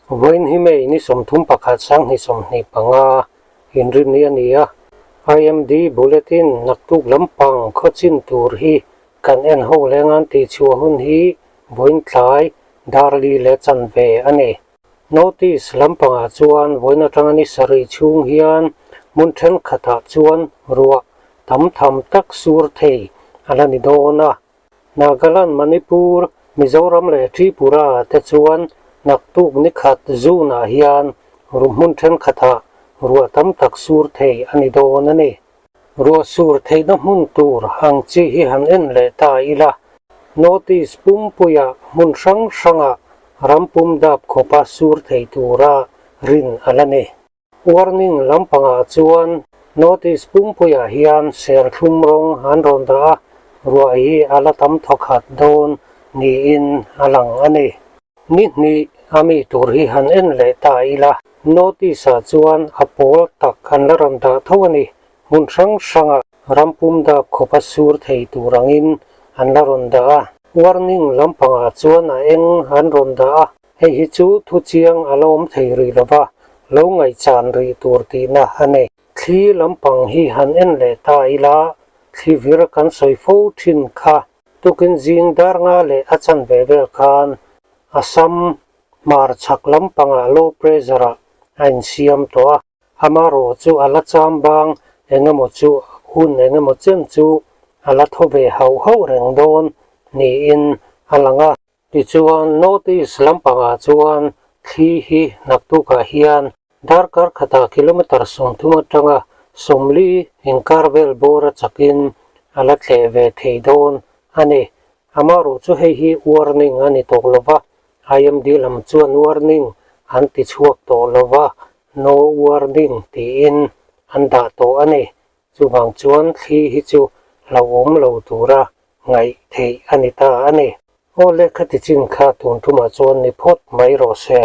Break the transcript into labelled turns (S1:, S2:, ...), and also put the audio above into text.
S1: Vawiin hi May ni 31 2025 inrinni a ni a, IMD Bulletin naktuk lampang khawchin tur hi kan en ho lengan tihchhuah hun hi vawiin tlai dar li leh chanve a ni. Notice lampangah chuan vawiin atanga ni sarih chhung hian hmun thenkhatah chuan ruah tam tham tak sur thei a la ni dawn a. Nagaland, Manipur, Mizoram leh Tripura te chuan naktuk ni khat June-ah hian hmun thenkhatah ruah tam tak sur thei a ni dawn a ni. Ruah sur theihna hmun tur ang chi hi han en leh ta ila, Notice pumpuiah hmun hrang hrangah ram pum dap khawpa sur thei tura rin a la ni. Warning lampangah chuan notice pumpuiah hian serthlum rawng an rawn dah a, ruah hi a la tam thawkhat dawn niin a lang a ni. Ni hnih a mi tur hi han en leh ta ila, notice ah chuan a pawl tak an la rawn dah tho a ni. Hmun hrang hrangah ram pum dap khawpa sur thei tur angin an la rawn dah a. Warning lampangah chuan a eng an rawn dah a. Hei hi chu thu chiang a la awm thei rih lo va, lo ngaihchan rih tur tihna a ni. Thli lampang hi han en leh ta ila, thli vir kan sawi fo thin kha. Tukin zing dar nga leh a chanve vel khan Assam hmar chhak lampangah low pressure-ah a insiam tawh a. Amarawh chu a la cham bang eng emaw chu hun eng emaw chen chu a la thaw ve hauh hauh reng dawn niin a lang a. Tichuan, North East lampangah chuan thli hi naktukah hian darkar khatah kilometre 30 atanga 40 inkar vel bawr a chakin a la tleh ve thei dawn a ni. Amarawh chu hei hi warning a ni tawh lo va, IMD lam chuan warning an ti chhuak tawh lo va, no warning tiin an dah tawh a ni. Chuvang chuan thli hi chu hlauhawm lo tura ngaih theih a ni ta a ni. Aw lehkha ti chin kha tun tumah chuan ni phawt mai rawh se.